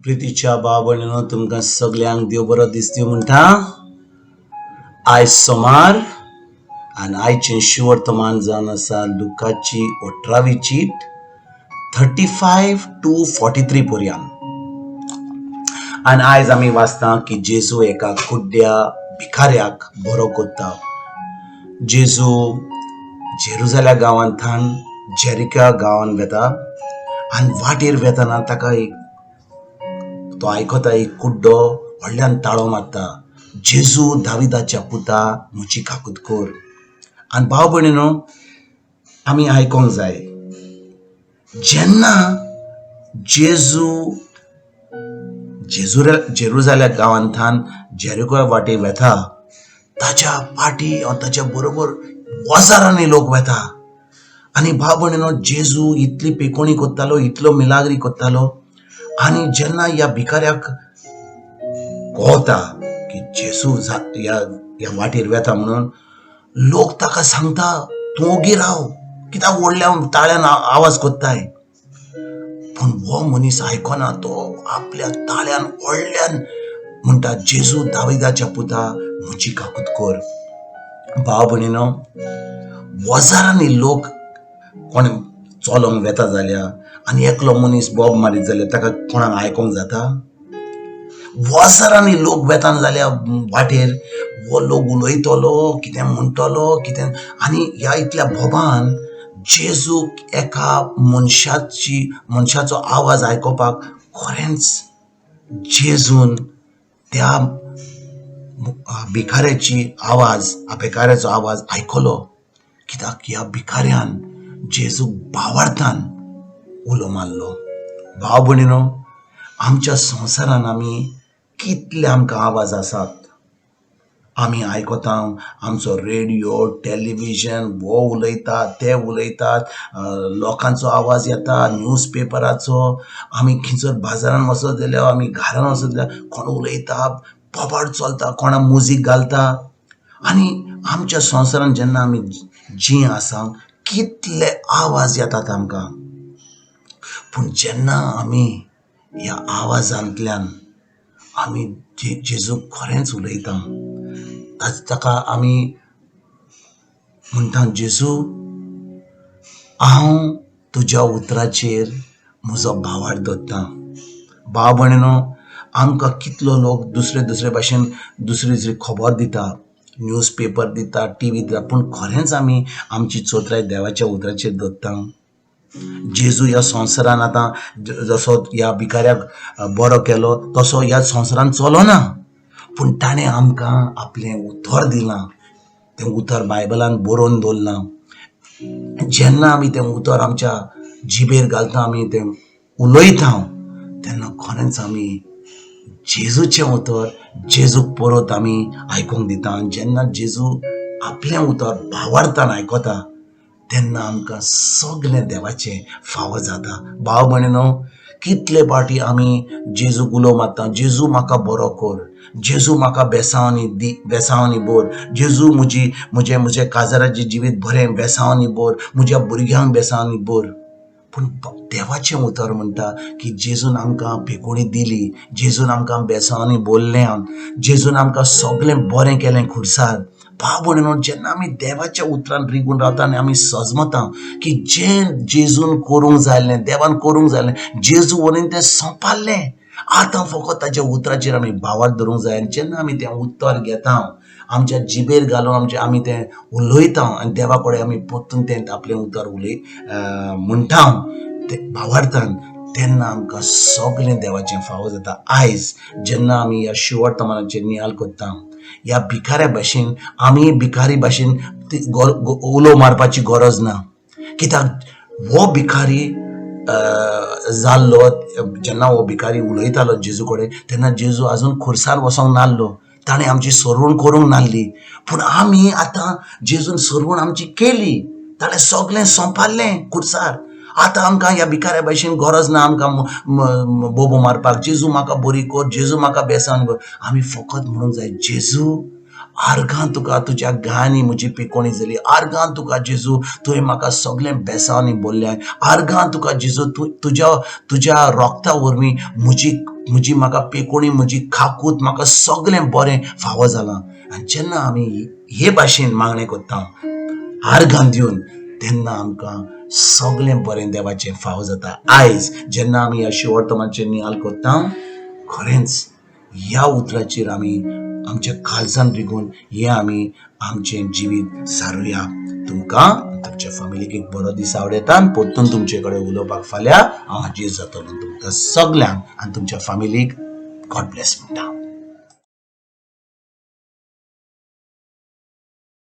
प्रितीच्या भाव भयणीनो, तुमकां सगल्यांक देव बरो दिसती म्हणटा. आयज सोमार आनी आयचें शिवर्तमान जावन आसा लुकाची 18वी चीट, 35 to 43 पर्यंत. आनी आयज आमी वाचता की जेजू एका कुड्ड्या भिकाऱ्याक बरो करता. जेजू जेरुजाल्या गांवांतल्यान जेरिका गांवांत वेता आनी वाटेर वेतना ताका एक तो आयकता, एक कुड्डो व्हडल्यान ताळो मारता, "जेजू, दाविदाच्या पुता, म्हजी काकूत कर." आनी भाव भयणीनो, आमी आयकोंक जाय, जेन्ना जेजू जेरुजाल्या गांवांतल्यान जेरिको वाटेर वेता, ताच्या पाटी ताच्या बरोबर हजारांनी लोक वेता. आनी भाव भयणीनो, जेजू इतली पेकोणी करतालो, इतलो मिलाग्री करतालो आनी जेन्ना ह्या भिकाऱ्याक कळता की जेजू ह्या ह्या वाटेर वेता म्हणून, लोक ताका सांगता, "तूं ओगी राव, कित्याक व्हडल्या ताळ्यान आवाज करताय?" पूण हो मनीस आयकना. तो आपल्या ताळ्यान व्हडल्यान म्हणटा, "जेजू, दाविदाच्या पुता, म्हजी काकूत कर." भाव भयणीनो, हजारांनी लोक कोण चलोंक वेता जाल्यार आनी एकलो मनीस बोब मारीत जाल्यार ताका कोणाक आयकोंक जाता? हजारांनी लोक वेतान जाल्यार वाटेर हो लोक उलयतलो, कितें म्हणटलो, कितें. आनी ह्या इतल्या बोबान जेजूक एका मनशाचो आवाज आयकोपाक खरेंच जेजून त्या भिकाऱ्याची आवाज, भिकाऱ्याचो आवाज आयकलो, कित्याक ह्या भिकाऱ्यान जेजूक भावार्थान उलो मारलो. भाव भयणीनो, आमच्या संवसारान आमी कितले आमकां आवाज आसात, आमी आयकता. आमचो रेडियो, टेलिविजन, हो उलयतात, ते उलयतात, लोकांचो आवाज येता, न्यूज पेपराचो. आमी खंयसर बाजारान वचत जाल्यार, आमी घरान वचत जाल्यार कोण उलयता, बोबाळ चलता, कोणा म्युजीक घालता. आनी आमच्या संवसारान जेन्ना आमी जीं आसा, कितले आवाज येतात आमकां. पूण जेन्ना आमी ह्या आवाजांतल्यान आमी जेजूक खरेंच उलयता, ताका आमी म्हणटा, "जेजू, हांव तुज्या उतराचेर म्हजो भावार्थ दवरता." भाव भयणीनो, आमकां कितलो लोक दुसरे दुसरे भाशेन दुसरी दुसरी खबर दिता, न्यूज पेपर दिता, टिवी दिता, पूण खरेंच आमी आमची चोत्राय देवाच्या उतराचेर दवरता? जेजू ह्या संवसारान आतां जसो ह्या भिकाऱ्याक बरो केलो, तसो ह्या संवसारान चलोना. पूण ताणें आमकां आपलें उतर दिलां, तें उतर बायबलान बरोवन दवरलां. जेन्ना आमी तें उतर आमच्या जिबेर घालता, आमी तें उलयता, तेन्ना खरेंच आमी जेजूचें उतर जेजूक परत आमी आयकूंक दिता. आनी जेन्ना जेजू आपलें उतर भावार्थान आयकता, तेन्ना आमकां सगलें देवाचें फावो जाता. भाव भयणीनो, कितले फावटी आमी जेजूक उलो मारता, "जेजू, म्हाका बरो कर. जेजू, म्हाका बेसांवांनी दी, बेसांवांनी भर. जेजू, म्हजी म्हजें म्हजें काजाराचें जिवीत बरें बेसांवांनी भर. म्हज्या भुरग्यांक बेसांवांनी भर." पूण देवाचें उतर म्हणटा की जेजून आमकां पेकोणी दिली, जेजून आमकां बेसांवांनी भरलें, जेजून आमकां सगलें बरें केलें खुर्सार. भाव भयणीनो, जेन्ना आमी देवाच्या उतरान रिगून रावता आनी आमी सजमता की जें जेजून करूंक जाय आसलें, देवान करूंक जाय आसलें, जेजू वरीन तें सोंपारलें, आतां फकत ताच्या उतराचेर आमी भावार्थ धरूंक जाय. आनी जेन्ना आमी तें उतर घेता, आमच्या जिबेर घालून आमचे आमी तें उलयता आनी देवा कडेन आमी परतून तें आपलें उतर उलय म्हणटा तें भावार्थान, तेन्ना आमकां सगलें देवाचें फावो जाता. आयज जेन्ना आमी ह्या शिवर्तमानाचेर नियाळ करता, ह्या भिकाऱ्या भाशेन आमी भिकारी भाशेन ती उलो मारपाची गरज ना, कित्याक हो भिकारी जाल्लो, जेन्ना हो भिकारी उलयतालो जेजू कडेन, तेन्ना जेजू आजून खुर्सार वचोंक नासलो, ताणें आमची सरवण करूंक नासली. पूण आमी आतां जेजून सरवण आमची केली, ताणें सगलें सोंपारलें खुर्सार. आतां आमकां ह्या भिकाऱ्या भशेन गरज ना आमकां बोबो मारपाक, "जेजू, म्हाका बरी कर. जेजू, म्हाका बेसांव कर." आमी फकत म्हणूंक जाय, "जेजू, आर्गां तुका, तुज्या गांनी म्हजी पिकोणी जाली. आर्गां तुका जेजू, तुवें म्हाका सगळें बेसांनी बोल्लें. आर्गां तुका जेजू, तूं तुज्या तुज्या रोगता वरवीं म्हजी म्हजी म्हाका पेकोणी, म्हजी खाकूत, म्हाका सगळें बरें फावो जालां. आनी जेन्ना आमी हे भाशेन मागणें करता आर्गां दिवन, तेन्ना आमकां सगळें बरें देवाचें फावो जाता. आयज जेन्ना आमी ह्या शिवर्तमाचेर नियाळ करता, खरेंच ह्या उतराचेर आमी आमच्या काळजान रिगून हें आमी आमचें जिवीत सारुया. तुमकां, तुमच्या फॅमिलीक एक बरो दीस आवडटा. आनी परतून तुमचे कडेन उलोवपाक फाल्यां हांव हाजीर जातलो. तुमकां सगल्यांक आनी तुमच्या फॅमिलीक गॉड ब्लेस म्हणटा.